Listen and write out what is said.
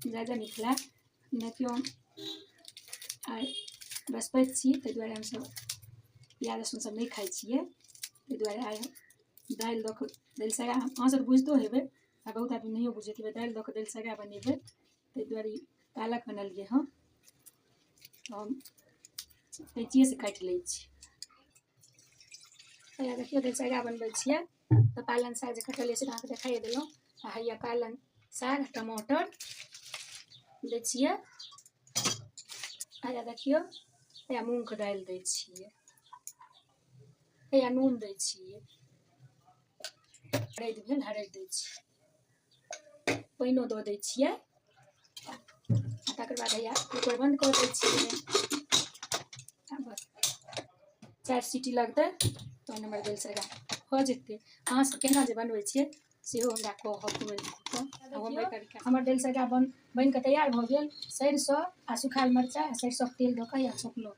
जय जय मिथिला। देखियौ, आइ बृहस्पति छी, ताहि दुआरे हमसभ प्याज लहसुन सब नहि खाइ छियै। ताहि दुआरे आइ दालि दऽ कऽ दालि सगा, अहाँसभ बुझितो हेबै आ बहुत आदमी नहियो बुझैत हेबै, दालि दऽ कऽ दालि सगा बनेबै। ताहि दुआरे ई पालक बनेलियै हँ। हम कैंचिएसँ काटि लै छी। हैया देखियौ, दालि सगा बनबै छियै तऽ पालङ्ग साग जे कटलियै से तऽ अहाँके देखाइए देलहुँ। आ हैया पालङ्ग साग, टमाटर दै छियै। हैया देखियौ, हैया मूँगके दालि दै छियै, हैया नून दै छियै। हरदि भेल, हरदि दै छियै, पानिओ दऽ दै छियै। आ तकर बाद हैया कूकर बन्द कऽ दै छियै आ बस 4 सीटी लगतै, तहन हमर दालि सगा भऽ जेतै। अहाँ सब केना जे बनबै छियै, सेहो हमरा कहब कमेंट कऽ कऽ। हमर दालि सगा बनि कऽ तैयार भऽ गेल। सरिसो आ सुखायल मरचाइ आ सरिसोके तेल दऽ कऽ या छौंकलहुँ।